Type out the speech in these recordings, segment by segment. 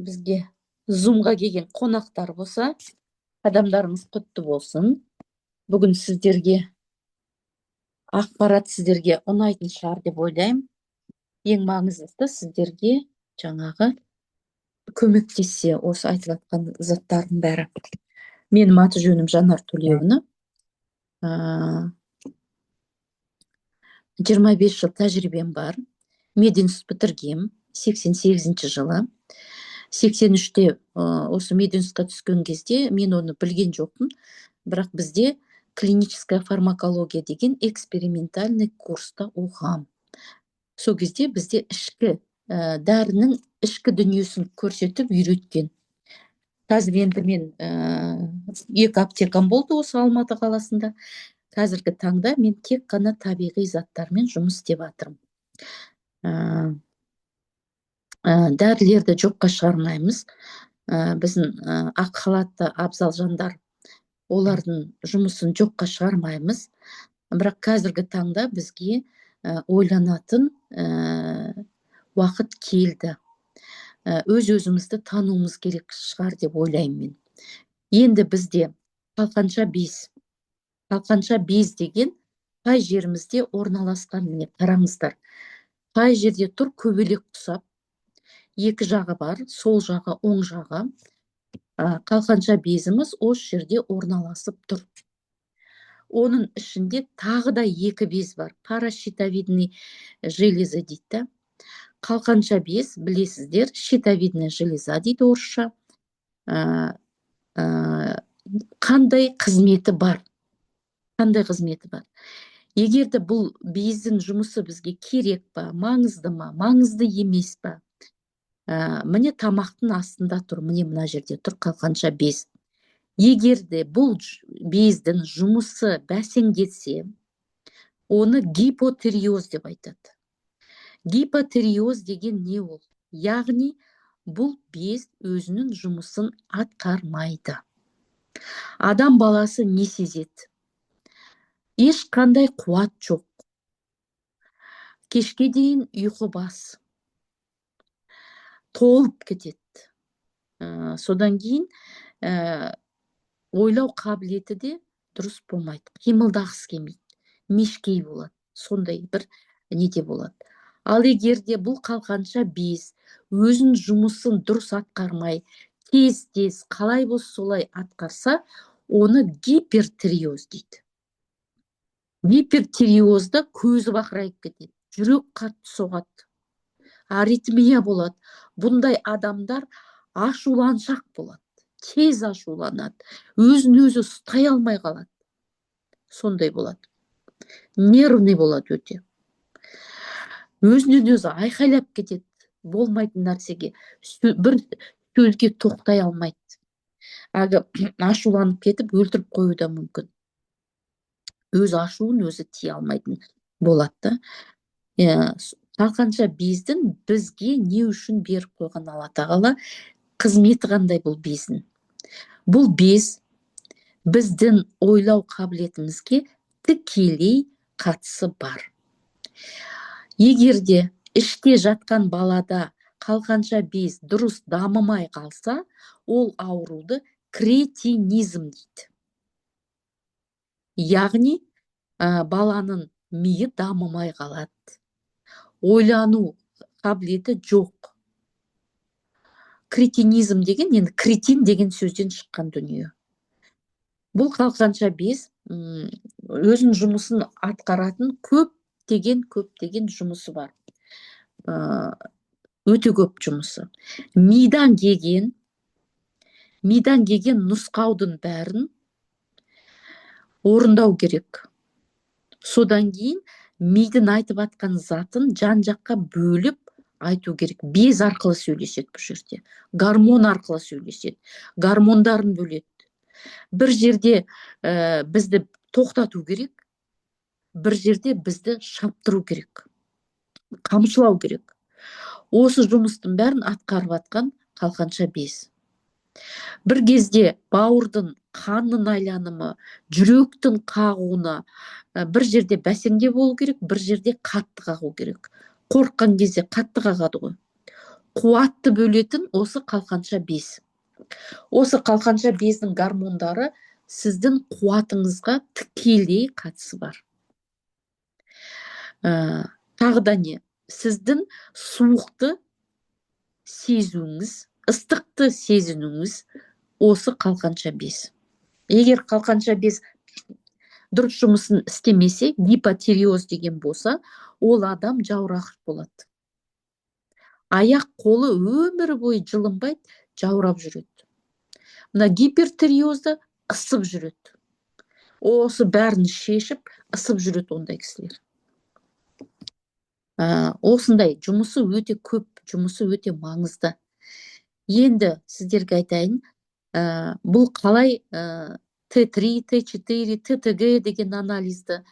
Бізге зумға келген қонақтар болса, қадамдарыңыз құтты болсын. Бүгін сіздерге ақпарат сіздерге ұнайтын шығар деп ойлаймын. Ең маңыздысы, сіздерге жаңағы көмектессе осы айтылып жатқан заттардың бәрі. Менің аты жөнім Жанар Төлеуовна. 25 жыл тәжірибем бар. Мединститут бітіргем 88-жылы. 83-те осы мединститутқа түскен кезде мен оны білген жоқпын, бірақ бізде клиническая фармакология деген экспериментальный курста оқығам. Сол кезде бізде ішкі дәрінің ішкі дүниесін көрсетіп үйреткен. Қазір енді мен екі аптекам болды осы Алматы қаласында. Қазіргі таңда мен тек қана табиғи заттармен жұмыс істеп жатырмын. Дәрілерді жоққа шығармаймыз. Біздің ақ халатты абзал жандар, олардың жұмысын жоққа шығармаймыз, бірақ қазіргі таңда бізге ойланатын уақыт келді. Өз өзімізді тануымыз керек шығар деп ойлаймын мен. Енді бізде қалқанша без. Қалқанша без деген қай жерімізде орналасқан? Міне, қараңыздар, қай жерде тұр? Көбелек құсап екі жағы бар, сол жағы, оң жағы. Қалқанша безіміз осы жерде орналасып тұр. Оның ішінде тағы да екі без бар, паращитовидный железа дейді да. Қалқанша без, білесіздер, щитовидная железа дейді орысша. Қандай қызметі бар? Қандай қызметі бар? Егер де бұл бездің жұмысы бізге керек па, маңызды ма, маңызды емес па? Міне, тамақтың астында тұр, міне, мына жерде тұр қалқанша без. Егер де бұл бездің жұмысы бәсеңдетсе, оны гипотиреоз деп айтады. Гипотиреоз деген не ол? Яғни бұл без өзінің жұмысын атқармайды. Адам баласы не сезеді? Ешқандай қуат жоқ, кешке дейін ұйқы бас толып кетеді. Содан кейін ойлау қабілеті де дұрыс болмайды, қимылдағысы келмейді, мешкей болады, сондай бір неде болады. Ал егер де бұл қалқанша без өзінің жұмысын дұрыс атқармай, тез тез қалай болса солай атқарса, оны гипертиреоз дейді. Гипертиреозда көзі бақырайып кетеді, жүрек қатты соғады, аритмия болады. Бұндай адамдар ашуланшақ болады, тез ашуланады, өзін өзі ұстай алмай қалады, сондай болады, нервный болады өте, өзінен өзі айқайлап кетеді болмайтын нәрсеге, бір сөзге тоқтай алмайды. Әлгі ашуланып кетіп, өлтіріп қоюы да мүмкін. Өз ашуын өзі тия алмайтын болады да. Иә, қалқанша бездің бізге не үшін беріп қойған Алла тағала? Қызметі қандай бұл бездің? Бұл без біздің ойлау қабілетімізге тікелей қатысы бар. Егер де іште жатқан балада қалқанша без дұрыс дамымай қалса, ол ауруды кретинизм дейді. Яғни баланың миы дамымай қалады, ойлану қабілеті жоқ. Кретинизм деген енді кретин деген сөзден шыққан дүние. Бұл қалқанша без өзінің жұмысын атқаратын көптеген көптеген жұмысы бар, өте көп жұмысы. Мидан келген нұсқаудың бәрін орындау керек. Содан кейін мидың айтып атқан затын жан жаққа бөліп айту керек. Без арқылы сөйлеседі бұл жерде, гормон арқылы сөйлеседі, гормондарын бөледі. Бір жерде бізді тоқтату керек, бір жерде бізді шаптыру керек, қамшылау керек. Осы жұмыстың бәрін атқарып атқан қалқанша без. Бір кезде бауырдың қанның айланымы, жүректің қағуына бір жерде бәсеңде болу керек, бір жерде қатты қағу керек. Қорыққан кезде қатты қағады ғой. Қуатты бөлетін осы қалқанша без. Осы қалқанша бездің гормондары сіздің қуатыңызға тікелей қатысы бар. Тағы да не? Сіздің суықты сезуіңіз, ыстықты сезінуіңіз осы қалқанша без. Егер қалқанша без дұрыс жұмысын істемесе, гипотиреоз деген болса, ол адам жаурағыш болады. Аяқ қолы өмірі бойы жылынбайды, жаурап жүреді. Мына гипертиреозда ысып жүреді. Осы бәрін шешіп, ысып жүреді ондай кісілер. Осындай жұмысы өте көп, жұмысы өте маңызды. Енді сіздерге айтайын, бұл қалай Т3, Т4, ТТГ деген анализді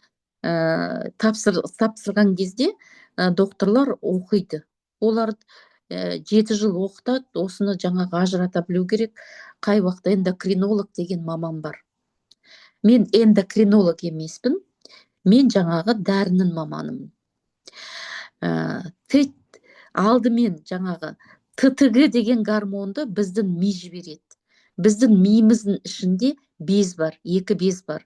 тапсырған кезде докторлар оқиды. Олар 7 жыл оқытады, осыны жаңағы ажырата білу керек. Қай уақытта эндокринолог деген маман бар. Мен эндокринолог емеспін, мен жаңағы дәрінің маманымын. Алдымен жаңағы ТТГ деген гормонды біздің ми жібереді. Біздің миымыздың ішінде без бар, екі без бар.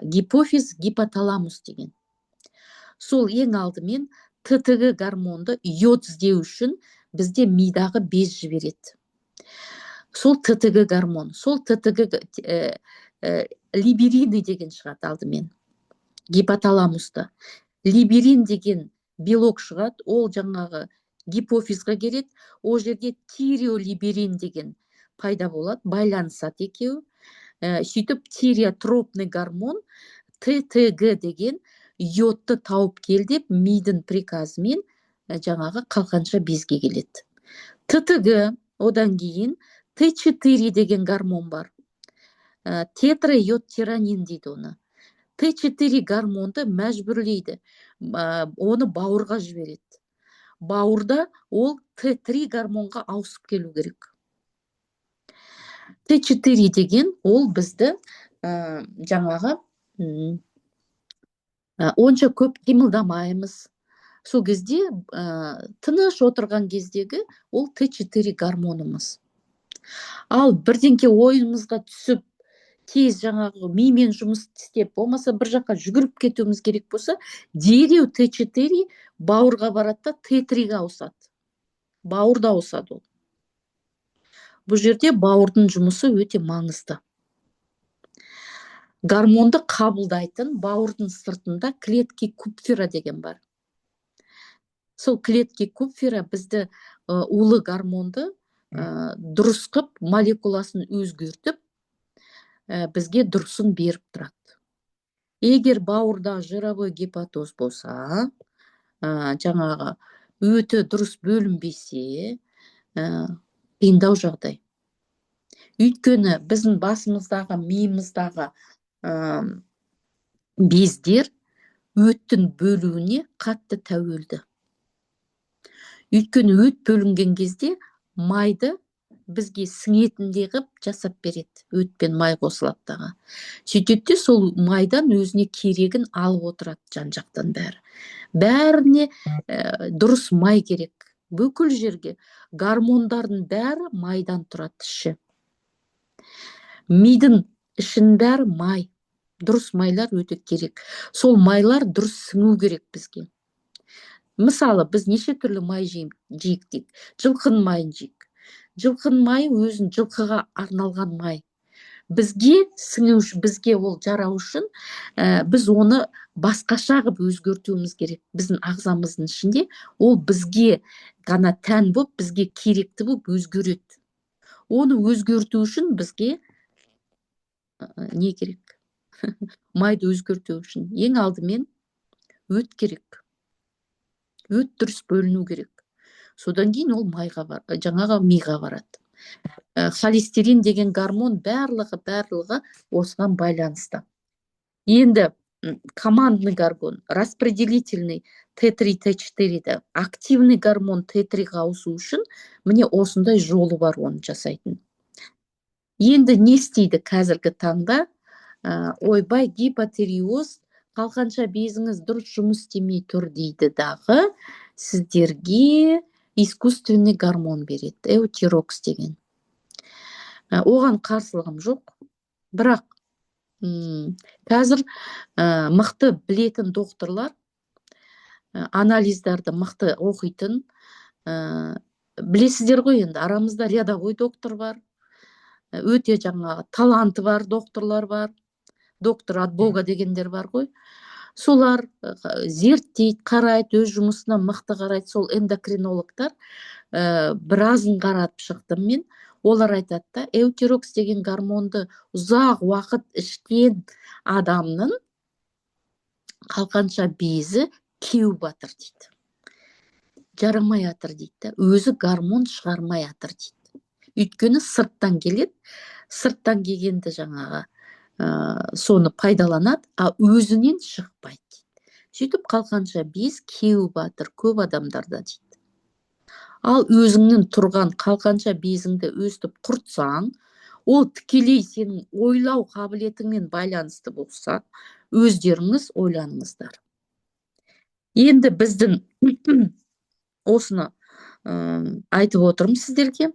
Гипофиз, гипоталамус деген. Сол ең алдымен ТТГ гормонды йод іздеу үшін бізде мидағы без жібереді. Сол ТТГ гормон, сол ТТГ либерины деген шығады алдымен гипоталамуста. Либерин деген белок шығады, ол жаңағы гипофизға келеді, ол жерде тиреолиберин деген пайда болады, байланысады екеуі. Сөйтіп тиреотропный гормон ТТГ деген йодты тауып кел деп мидың приказымен жаңағы қалқанша безге келеді. ТТГ, одан кейін Т4 деген гормон бар. Тетрайодтиронин дейді оны. Т4 гормонды мәжбүрлейді, оны бауырға жібереді. Бауырда ол Т3 гормонға ауысып келу керек. Т4 деген ол бізді жаңағы онша көп қимылдамаймыз. Сол кезде тыныш отырған кездегі ол Т4 гормонымыз. Ал бірдеңке ойымызға түсіп, тез жаңағы мимен жұмыс істеп, болмаса бір жаққа жүгіріп кетуіміз керек болса, дереу Т4 бауырға барады да, Т3-ге ауысады. Бауырда ауысады ол. Бұл жерде бауырдың жұмысы өте маңызды. Гормонды қабылдайтын бауырдың сыртында клетки Купфера деген бар. Сол клетки Купфера бізді улы гормонды дұрыс қып, молекуласын өзгертіп, бізге дұрысын беріп тұрады. Егер бауырда жировой гепатоз болса, жаңағы өті дұрыс бөлінбесе, қиындау жағдай. Өйткені біздің басымыздағы, миымыздағы бездер өттің бөлуіне қатты тәуелді. Өйткені өт бөлінген кезде майды бізге сіңетіндей қылып жасап береді. Өт пен май қосылады дағы. Сөйтеді де, сол майдан өзіне керегін алып отырады жан жақтан бәрі. Бәріне дұрыс май керек. Бүкіл жерге гормондардың бәрі майдан тұрады іші. Мидың ішінің бәрі май. Дұрыс майлар өте керек. Сол майлар дұрыс сіңу керек бізге. Мысалы, біз неше түрлі май жейік дейік. Жылқының майын жейік. Жылқының майы өзін жылқыға арналған май. Бізге сіңу, бізге ол жарау үшін біз оны басқаша қылып өзгертуіміз керек. Біздің ағзамыздың ішінде ол бізге ғана тән болып, бізге керекті болып өзгереді. Оны өзгерту үшін бізге не керек? Майды өзгерту үшін ең алдымен өт керек. Өт дұрыс бөліну керек. Содан кейін ол майға бар, жаңағы миға барады. Холестерин деген гормон, барлығы осыған байланысты. Енді командный гормон, распределительный Т3, Т4-ді, активный гормон Т3-ға ауысу үшін міне осындай жолы бар оны жасайтын. Енді не істейді қазіргі таңда? Ойбай, гипотиреоз, қалқанша безіңіз дұрыс жұмыс істемей тұр дейді дағы, сіздерге Искусственный гормон береді, эутирокс деген. Оған қарсылығым жоқ, бірақ қазір мықты білетін докторлар, анализдарды мықты оқитын, білесіздер ғой енді, арамызда рядовой доктор бар, өте жаңағы таланты бар докторлар бар, доктор от бога дегендер бар ғой. Солар зерттейді, қарайды, өз жұмысына мықты қарайды. Сол эндокринологтар, біразын қаратып шықтым мен, олар айтады да, эутирокс деген гормонды ұзақ уақыт ішкен адамның қалқанша безі кеуіп жатыр дейді, жарамай жатыр дейді да, өзі гормон шығармай жатыр дейді. Өйткені сырттан келеді, сырттан келгенді жаңағы соны пайдаланады, а өзінен шықпайды дейді. Сөйтіп қалқанша без кеуіп жатыр көп адамдарда дейді. Ал өзіңнің тұрған қалқанша безіңді өстіп құртсаң, ол тікелей сенің ойлау қабілетіңмен байланысты болса, өздеріңіз ойланыңыздар. Енді біздің осыны айтып отырмын сіздерге.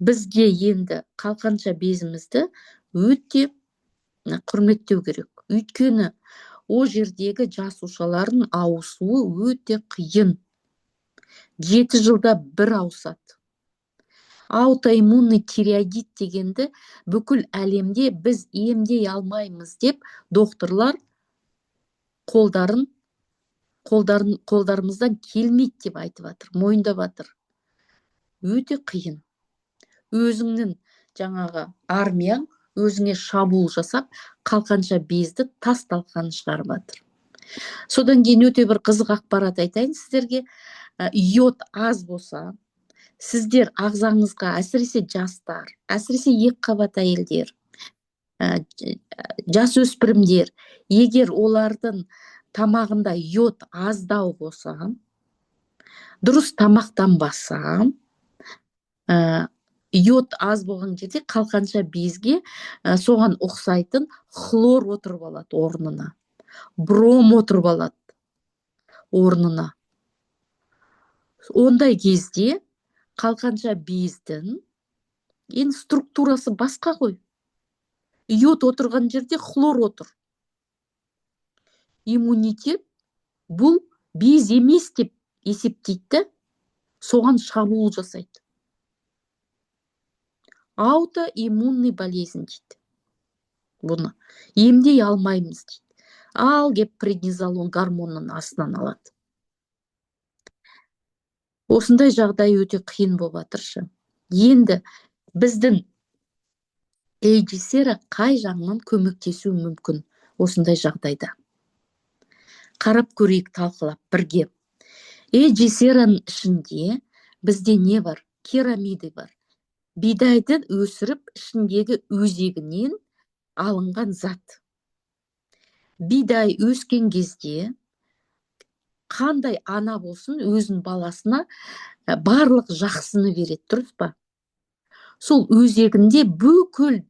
Бізге енді қалқанша безімізді өте құрметтеу керек, өйткені ол жердегі жасушалардың ауысуы өте қиын, 7 жылда бір ауысады. Аутоиммунный тиреоидит дегенді бүкіл әлемде біз емдей алмаймыз деп докторлар қолдарымыздан келмейді деп айтып жатыр, мойындап жатыр. Өте қиын, өзіңнің жаңағы армияң өзіңе шабуыл жасап, қалқанша безді тас талқанын шығарып жатыр. Содан кейін өте бір қызық ақпарат айтайын сіздерге. Йод аз болса, сіздер ағзаңызға, әсіресе жастар, әсіресе екіқабат әйелдер, жасөспірімдер, егер олардың тамағында йод аздау болса, дұрыс тамақтанбаса, йод аз болған жерде қалқанша безге соған ұқсайтын хлор отырып алады орнына, бром отырып алады орнына. Ондай кезде қалқанша бездің енді структурасы басқа ғой, йод отырған жерде хлор отыр. Иммунитет бұл без емес деп есептейді да, соған шабуыл жасайды. Аутоиммунный болезнь дейді, бұны емдей алмаймыз дейді. Ал кеп преднизолон гормонның астынан алады. Осындай жағдай өте қиын болып жатыршы. Енді біздің Эйджисера қай жағынан көмектесуі мүмкін осындай жағдайда? Қарап көрейік, талқылап бірге. Эйджисераның ішінде бізде не бар? Керамиды бар, бидайды өсіріп, ішіндегі өзегінен алынған зат. Бидай өскен кезде қандай ана болсын өзінің баласына барлық жақсыны береді, дұрыс па? Сол өзегінде бүкіл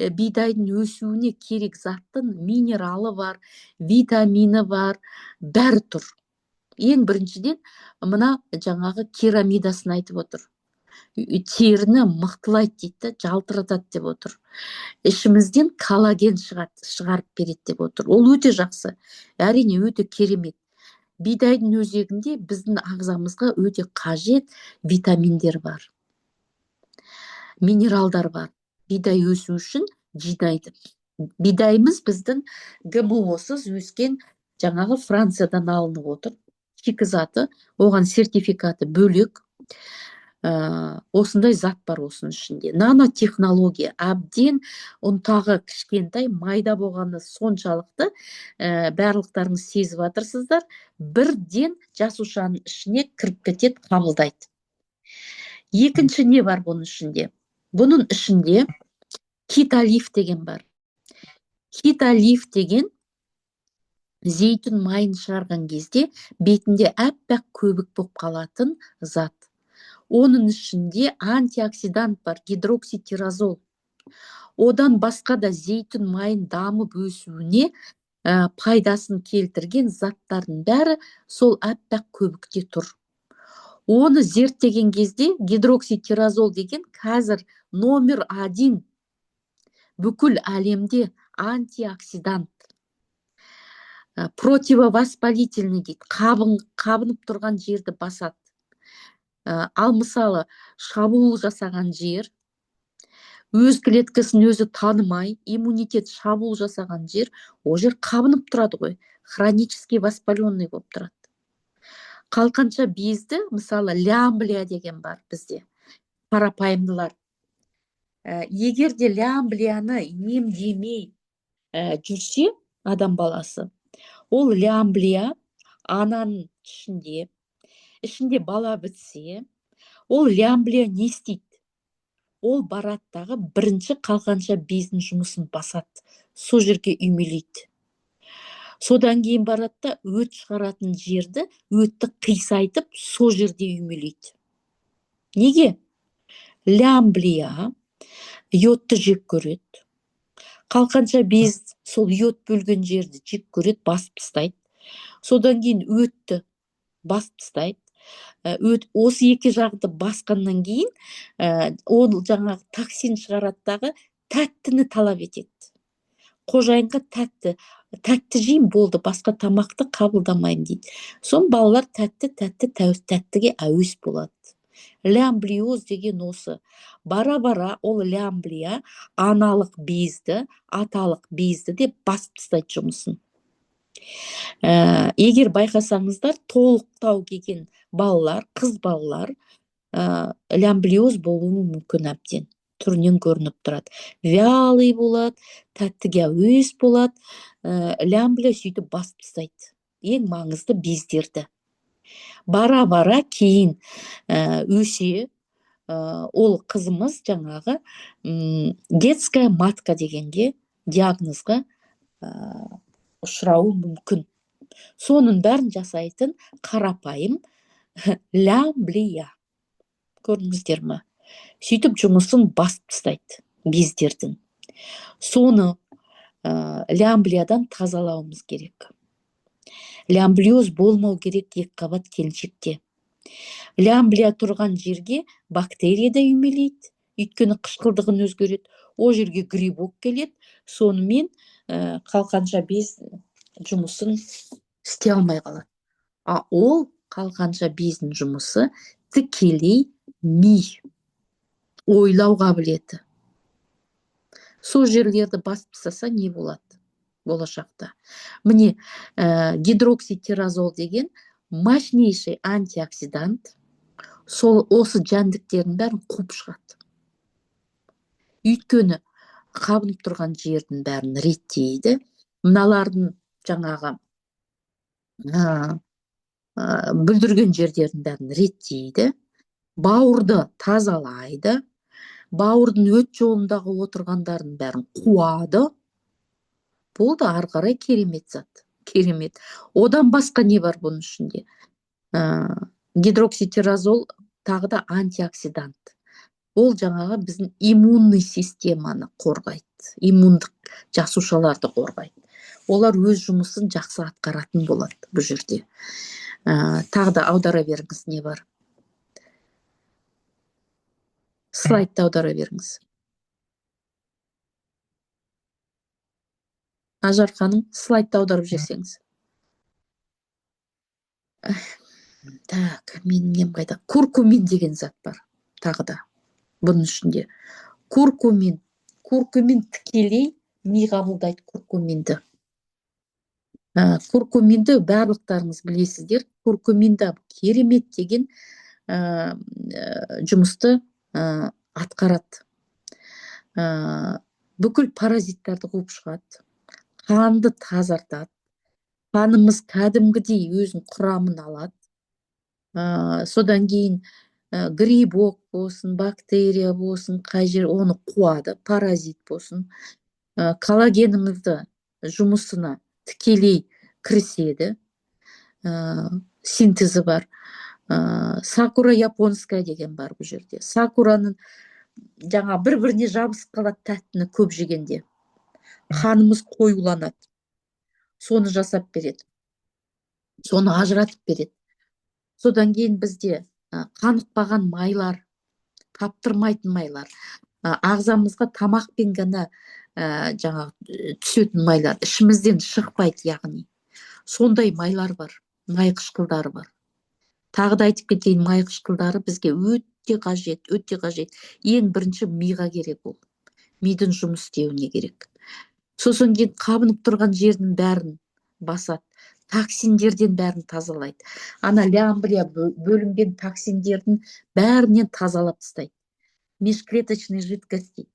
бидайдың өсуіне керек заттың минералы бар, витамині бар, бәрі тұр. Ең біріншіден, мына жаңағы керамидасын айтып отыр, теріні мықтылайды дейді да, жалтыратады деп отыр, ішімізден коллаген шығады, шығарып береді деп отыр. Ол өте жақсы, әрине, өте керемет. Бидайдың өзегінде біздің ағзамызға өте қажет витаминдер бар, минералдар бар. Бидай өсу үшін жинайды. Бидайымыз біздің ГМО-сыз өскен, жаңағы Франциядан алынып отыр шикізаты, оған сертификаты бөлек. Осындай зат бар осының ішінде, нанотехнология. Әбден ұнтағы кішкентай, майда болғаны соншалықты, барлықтарыңыз сезіп жатырсыздар, бірден жасушаның ішіне кіріп кетеді, қабылдайды. Екінші не бар бұның ішінде? Бұның ішінде киталиф деген бар. Киталиф деген зейтін майын шығарған кезде бетінде аппақ көбік болып қалатын зат. Оның ішінде антиоксидант бар, гидрокситирозол. Одан басқа да зейтін майын дамып өсуіне пайдасын келтірген заттардың бәрі сол аппақ көбікте тұр. Оны зерттеген кезде гидрокситирозол деген қазір номер 1 бүкіл әлемде антиоксидант, противовоспалительный дейді, қабынып тұрған жерді басады. Ал мысалы шабуыл жасаған жер, өз клеткасын өзі танымай, иммунитет шабуыл жасаған жер, ол жер қабынып тұрады ғой, хронический воспаленный болып тұрады. Қалқанша безді, мысалы, лямблия деген бар бізде, қарапайымдылар. Егер де лямблияны емдемей жүрсе адам баласы, ол лямблия ананың ішінде бала бітсе, ол лямблия не істейді? Ол барады дағы бірінші қалқанша бездің жұмысын басады, сол жерге үймелейді. Содан кейін барады да өт шығаратын жерді, өтті қисайтып, сол жерде үймелейді. Неге? Лямблия йодты жек көреді. Қалқанша без сол йод бөлген жерді жек көреді, басып тастайды. Содан кейін өтті басып тастайды. Осы екі жағды басқаннан кейін, ол жаңағы токсин шығарады дағы тәттіні талап етеді. Қожайынға тәтті жеймін болды, басқа тамақты қабылдамаймын дейді. Сон балалар тәтті, тәтті, тәттіге әуес болады. Лямблиоз деген осы. Бара-бара ол лямблия аналық безді, аталық безді деп басып тастайды жұмысын. Егер байқасаңыздар, толықтау келген балалар, қыз балалар, лямблиоз болуы мүмкін әбден. Түрінен көрініп тұрады. Вялый болады, тәттіге әуес болады, лямблия сөйтіп басып тастайды. Ең маңызды бездерді. Бара-бара кейін, өсе, ол қызымыз жаңағы, детская матка дегенге диагнозға, ұшырауы мүмкін. Соның бәрін жасайтын қарапайым лямблия. Көрдіңіздер ме? Сөйтіп жұмысын басып тастайды бездердің. Соны, лямблиядан тазалауымыз керек. Лямблиоз болмау керек екі қабат келіншекте. Лямблия тұрған жерге бактерия да үймелейді, өйткені қышқылдығын өзгереді. Ол жерге грибок келеді, сонымен, қалқанша без жұмысын істей алмай қалады. А ол қалқанша бездің жұмысы тікелей ми, ойлау қабілеті. Сол жерлерді басып тастаса не болады болашақта? Міне, гидрокситирозол деген мощнейший антиоксидант, сол осы жәндіктердің бәрін қуып шығады. Өйткені қабынып тұрған жердің бәрін реттейді. Мыналардың жаңағы, бүлдірген жердердің бәрін реттейді. Бауырды тазалайды. Бауырдың өт жолындағы отырғандардың бәрін қуады. Болды, ары қарай керемет зат. Керемет. Одан басқа не бар бұның ішінде? Гидрокситирозол тағы да антиоксидант. Ол жаңағы біздің иммунный системаны қорғайды. Иммундық жасушаларды қорғайды. Олар өз жұмысын жақсы атқаратын болады бұл жерде. Тағы да аудара беріңіз, не бар? Слайдты аудара беріңіз. Ажар ханым, слайдты аударып жіберсеңіз. Так, менің нем қайда? Куркумин деген зат бар тағы да. Бұның ішінде куркумин. Куркумин тікелей ми қабылдайды куркуминді. Куркуминді барлықтарыңыз білесіздер. Куркуминді керемет деген, жұмысты, атқарады. Бүкіл паразиттарды қуып шығады. Қанды тазартады. Қанымыз кәдімгідей өзінің құрамын алады. Содан кейін, грибок болсын, бактерия болсын, қай жер оны қуады, паразит болсын. Коллагенімізді жұмысына тікелей кіріседі. Синтезі бар. Сакура японская деген бар бұл жерде. Сакураның жаңа бір-біріне жабысып қалады тәттіні көп жегенде. Қанымыз қоюланады. Соны жасап береді. Соны ажыратып береді. Содан кейін бізде, Қанықпаған майлар, таптырмайтын майлар, ағзамызға тамақпен ғана жаңағы түсетін майлар, ішімізден шықпайды, яғни сондай майлар бар, май қышқылдары бар. Тағы да айтып кетейін, май қышқылдары бізге өте қажет, өте қажет. Ең бірінші миға керек, ол мидың жұмыс істеуіне керек. Сосын кейін қабынып тұрған жердің бәрін басады, токсиндерден бәрін тазалайды. Ана лямблия бөлінген токсиндердің бәрінен тазалап тастайды. Межклеточный жидкость дейді.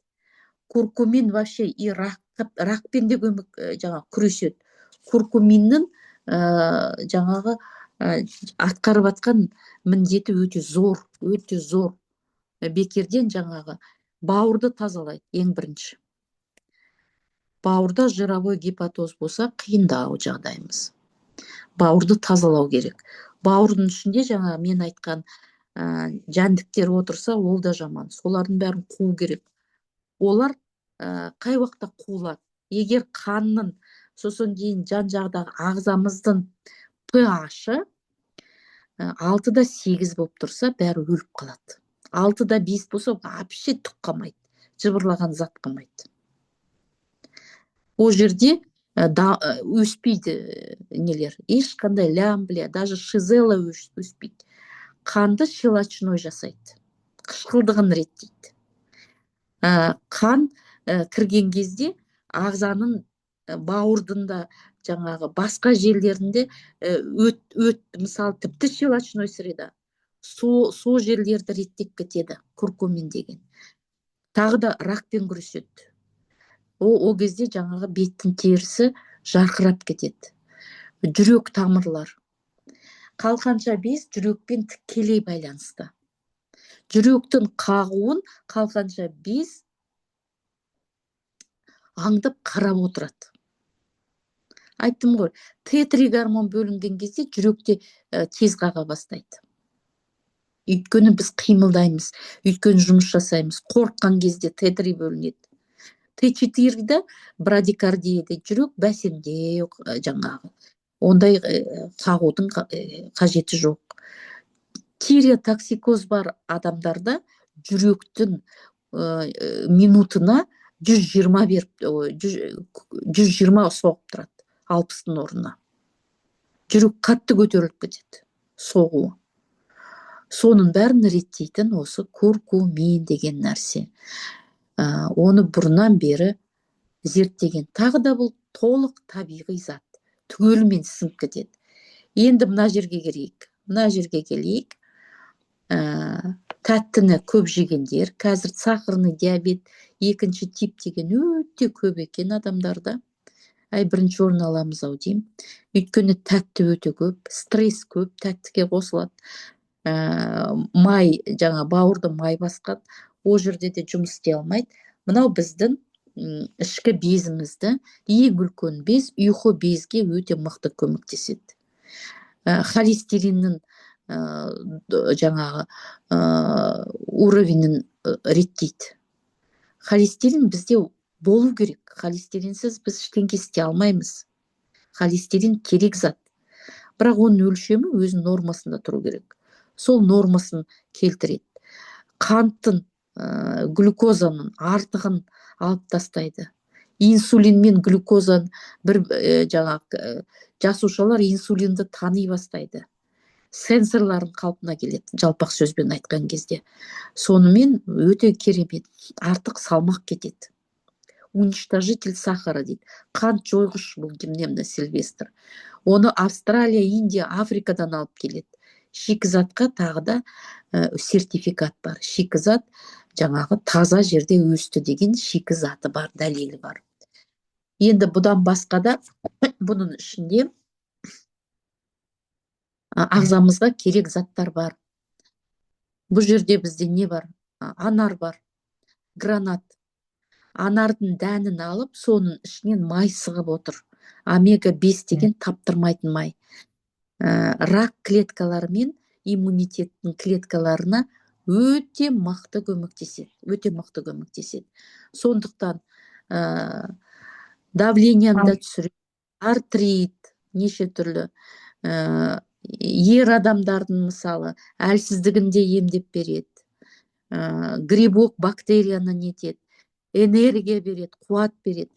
Куркумин вообще и рак, ракпен де көмек, жаңағы күреседі. Куркуминнің жаңағы атқарып жатқан міндеті өте зор, өте зор. Бекерден жаңағы бауырды тазалайды. Ең бірінші бауырда жировой гепатоз болса, қиындау жағдайымыз. Бауырды тазалау керек. Бауырдың ішінде жаңа мен айтқан жәндіктер отырса, ол да жаман. Солардың бәрін қуу керек. Олар қай уақытта қуылады? Егер қанның, сосын кейін жан жағдағы ағзамыздың pH 6,8 болып тұрса, бәрі өліп қалады. 6,5 болса, вообще түк қалмайды, жыбырлаған зат қалмайды ол жерде, да, өспейді нелер, ешқандай лямблия, даже шизелла өспейді. Қанды щелочной жасайды, қышқылдығын реттейді. Қан кірген кезде ағзаның, бауырдың да, жаңағы басқа жерлерінде өт, мысалы, тіпті щелочной среда, со жерлерді реттеп кетеді куркумин деген. Тағы да ракпен күреседі. Ол кезде жаңағы беттің терісі жарқырап кетеді. Жүрек тамырлар, қалқанша без жүрекпен тікелей байланысты. Жүректің қағуын қалқанша без аңдып қарап отырады. Айттым ғой, Т3 гормон бөлінген кезде жүректе тез қаға бастайды, өйткені біз қимылдаймыз, өйткені жұмыс жасаймыз. Қорыққан кезде Т3 бөлінеді. Т4-да брадикардия, жүрек бәсеңдеу, жаңағы ондай қағудың қажеті жоқ. Тиреотоксикоз бар адамдарда жүректің минутына 120 беріп, 120 соғып тұрады 60-тың орнына. Жүрек қатты көтеріліп кетеді соғуы. Соның бәрін реттейтін осы куркумин деген нәрсе. Оны бұрыннан бері зерттеген. Тағы да бұл толық табиғи зат, түгелімен сіңіп кетеді. Енді мына жерге келейік, мына жерге келейік. Тәттіні көп жегендер, қазір сахарный диабет екінші тип деген өте көп екен адамдарда. Әй, бірінші орын аламыз ау деймін, өйткені тәтті өте көп, стресс көп, тәттіге қосылады. Май, жаңа бауырды май басқан, ол жерде де жұмыс істей алмайды. Мынау біздің ішкі безімізді, ең үлкен без, ұйқы безге өте мықты көмектеседі. Холестериннің жаңағы уровенін реттейді. Холестерин бізде болу керек, холестеринсіз біз ештеңе істей алмаймыз. Холестерин керек зат, бірақ оның өлшемі өзінің нормасында тұру керек. Сол нормасын келтіреді. Қанттың, глюкозаның артығын алып тастайды. Инсулин мен глюкозаны бір, жаңағы жасушалар инсулинді тани бастайды, сенсорларын қалпына келеді, жалпақ сөзбен айтқан кезде. Сонымен өте керемет, артық салмақ кетеді. Уничтожитель сахара дейді, қант жойғыш бұл гимнемна сильвестр. Оны Австралия, Индия, Африкадан алып келеді. Шикізатқа тағы да сертификат бар. Шикізат жаңағы таза жерде өсті деген шикізаты бар, дәлелі бар. Енді бұдан басқа да бұның ішінде ағзамызға керек заттар бар. Бұл жерде бізде не бар? Анар бар, гранат. Анардың дәнін алып, соның ішінен май сығып отыр. Омега 5 деген таптырмайтын май. Рак клеткалары мен иммунитеттің клеткаларына өте мықты көмектеседі, өте мықты көмектеседі. Сондықтан давлениені да түсіреді, артрит, неше түрлі. Ер адамдардың, мысалы, әлсіздігін де емдеп береді. Грибок, бактерияны нетеді, энергия береді, қуат береді.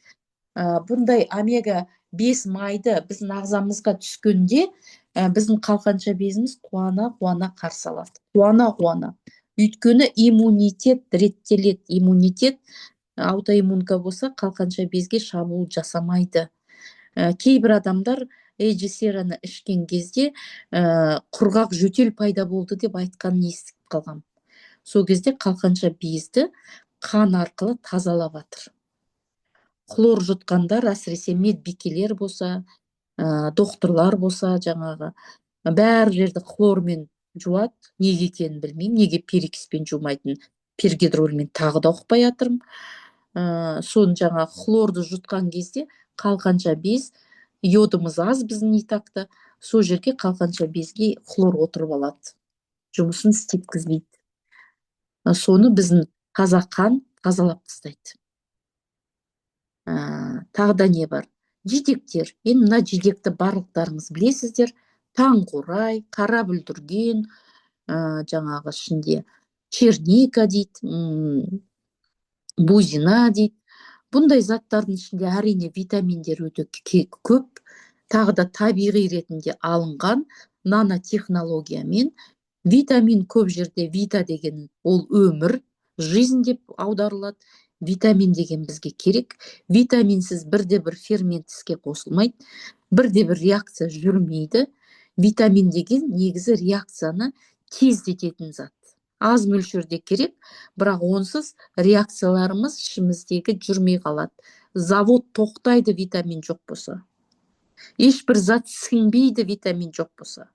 Бұндай омега 5 майды біздің ағзамызға түскенде, біздің қалқанша безіміз қуана қуана қарсы алады, қуана қуана, өйткені иммунитет реттеледі. Иммунитет, аутоиммунка болса, қалқанша безге шабуыл жасамайды. Кейбір адамдар эйджисераны ішкен кезде құрғақ жөтел пайда болды деп айтқанын естіп қалғам. Сол кезде қалқанша безді қан арқылы тазалап жатыр. Хлор жұтқандар, әсіресе медбикелер болса, доқтырлар болса, жаңағы бәр жерді хлормен жуады. Неге екенін білмеймін, неге перекиспен жумайтын, пергидрольмен, тағы да ұқпай жатырмын. Соны жаңағы хлорды жұтқан кезде қалқанша без, йодымыз аз біздің и так та, сол жерге, қалқанша безге хлор отырып алады, жұмысын істеткізбейді. Соны біздің таза қан тазалап тастайды. Тағы да не бар? Жидектер. Енді мына жидекті барлықтарыңыз білесіздер: таңқурай, қара бүлдірген, жаңағы ішінде черника дейді, бузина дейді. Бұндай заттардың ішінде, әрине, витаминдер өте көп. Тағы да табиғи ретінде алынған нанотехнологиямен витамин көп жерде. Вита деген ол өмір, жизнь деп аударылады. Витамин деген бізге керек. Витаминсіз бірде бір фермент іске қосылмайды, бірде бір реакция жүрмейді. Витамин деген негізі реакцияны тездететін зат. Аз мөлшерде керек, бірақ онсыз реакцияларымыз ішіміздегі жүрмей қалады, завод тоқтайды витамин жоқ болса, ешбір зат сіңбейді витамин жоқ болса.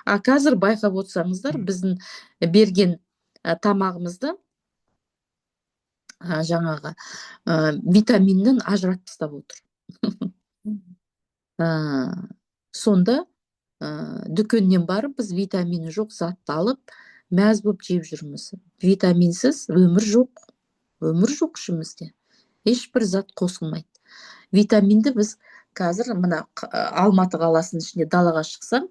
А қазір байқап отырсаңыздар, біздің берген тамағымызды жаңағы витаминнен ажыратып тастап отыр. Сонда дүкеннен барып біз витамині жоқ затты алып, мәз болып жеп жүрміз. Витаминсіз өмір жоқ, өмір жоқ. Ішімізде ешбір зат қосылмайды. Витаминді біз қазір мына Алматы қаласының ішінде далаға шықсаң,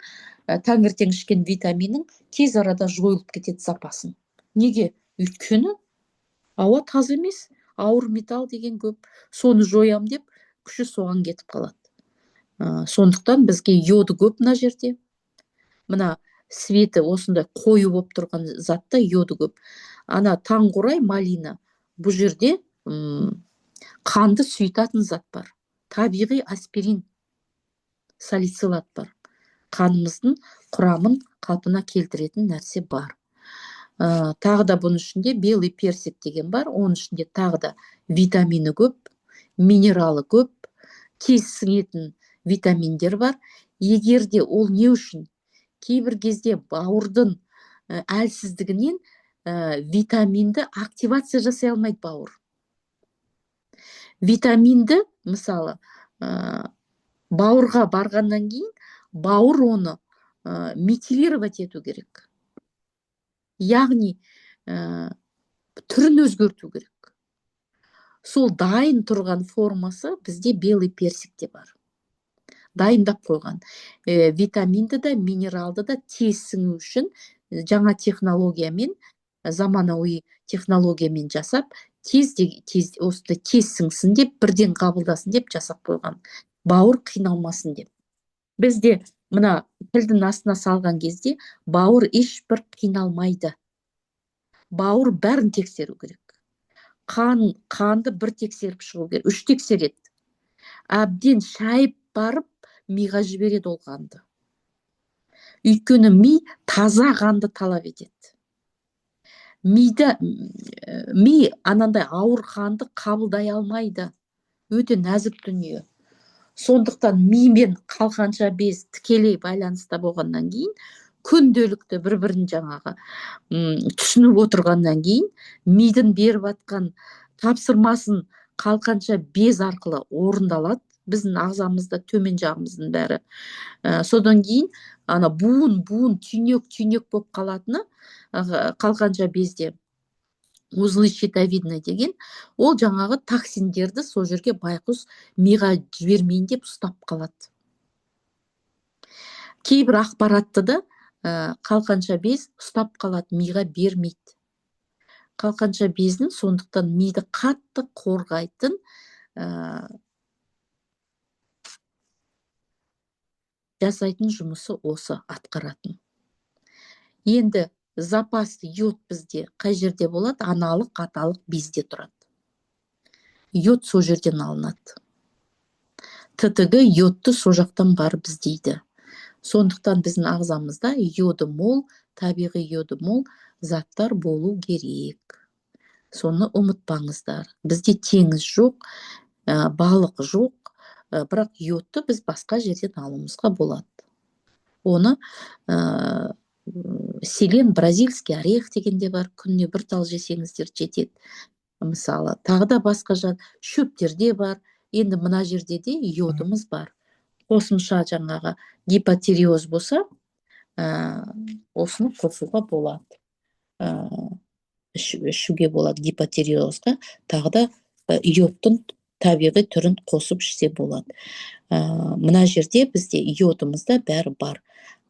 таңертең ішкен витаминің тез арада жойылып кетеді запасын. Неге? Өйткені ауа таза емес, ауыр металл деген көп. Соны жоям деп, күші соған кетіп қалады. Сондықтан бізге йоды көп мына жерде. Мына цветі осындай қою болып тұрған затта йоды көп. Ана таңқурай, малина, бұл жерде қанды сұйытатын зат бар, табиғи аспирин, салицилат бар. Қанымыздың құрамын қалпына келтіретін нәрсе бар. Тағы да бұның ішінде белый персик деген бар. Оның ішінде тағы да витамині көп, минералы көп, тез сіңетін витаминдер бар. Егер де ол не үшін, кейбір кезде бауырдың әлсіздігінен витаминді активация жасай алмайды бауыр. Витаминді, мысалы, бауырға барғаннан кейін бауыр оны метилировать ету керек, яғни түрін өзгерту керек. Сол дайын тұрған формасы бізде белый персикте бар, дайындап қойған. Витаминді да, минералды да тез сіңу үшін жаңа технологиямен, заманауи технологиямен жасап, тез де, тез, осындай тез сіңсін деп, бірден қабылдасын деп жасап қойған, бауыр қиналмасын деп. Бізде мына тілдің астына салған кезде бауыр ешбір қиналмайды. Бауыр бәрін тексеру керек. Қанды бір тексеріп шығу керек, үш тексереді, әбден шайып барып миға жібереді ол қанды, өйткені ми таза қанды талап етеді. Мида, ми анандай ауыр қанды қабылдай алмайды, өте нәзік дүние. Сондықтан ми мен қалқанша без тікелей байланыста болғаннан кейін, күнделікті бір бірін жаңағы түсініп отырғаннан кейін, мидың беріп жатқан тапсырмасын қалқанша без арқылы орындалады біздің ағзамызда, төмен жағымыздың бәрі. Содан кейін ана буын буын, түйнек түйнек болып қалатыны қалқанша безде узлы щитовидный деген, ол жаңағы токсиндерді сол жерге байқұс миға жібермейін деп ұстап қалады. Кейбір ақпаратты да қалқанша без ұстап қалады, миға бермейді. Қалқанша бездің сондықтан миды қатты қорғайтын жасайтын жұмысы осы атқаратын. Енді запас йод бізде қай жерде болады? Аналық, аталық безде тұрады. Йод сол жерден алынады. ТТГ йодты сол жақтан барып іздейді. Сондықтан біздің ағзамызда йоды мол, табиғи йоды мол заттар болу керек. Соны ұмытпаңыздар. Бізде теңіз жоқ, балық жоқ, бірақ йодты біз басқа жерден алуымызға болады. Оны селен, бразильский орех деген де бар, күніне бір тал жесеңіздер жетеді. Мысалы, тағы да басқа шөптерде бар. Енді мына жерде де йодымыз бар. Қосымша жаңағы гипотиреоз болса, осыны қосуға болады. Ішуге болады гипотиреозға, тағы да йодтың табиғи түрін қосып ішсе болады. Мына жерде бізде йодымызда бәрі бар.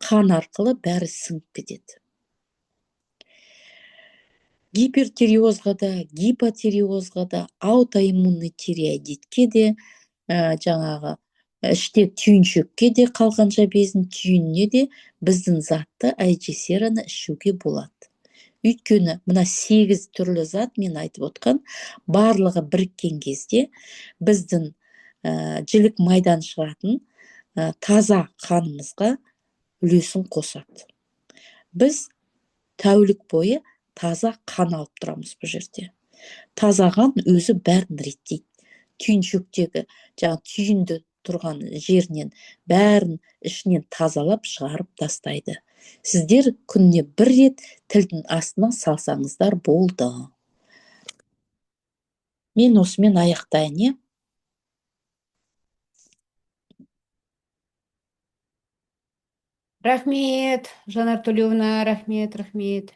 Қан арқылы бәрі сіңіп кетеді. Гипертиреозға да, гипотиреозға да, аутоиммунный тиреоидитке де, жаңағы іште түйіншекке де, қалқанша бездің түйініне де біздің затты айджесераны ішуге болады. Өйткені мына 8 түрлі зат мен айтып отқан барлығы біріккен кезде біздің жілік майдан шығатын таза қанымызға үлесін қосады. Біз тәулік бойы таза қан алып тұрамыз бұл жерде. Таза қан өзі бәрін реттейді. Түйіншектегі жаңа түйінді тұрған жерінен бәрін ішінен тазалап шығарып тастайды. Сіздер күніне бір рет тілдің астына салсаңыздар болды. Мен осымен аяқтайын, е? Рахмет, Жанар Төлеуовна, рахмет, рахмет.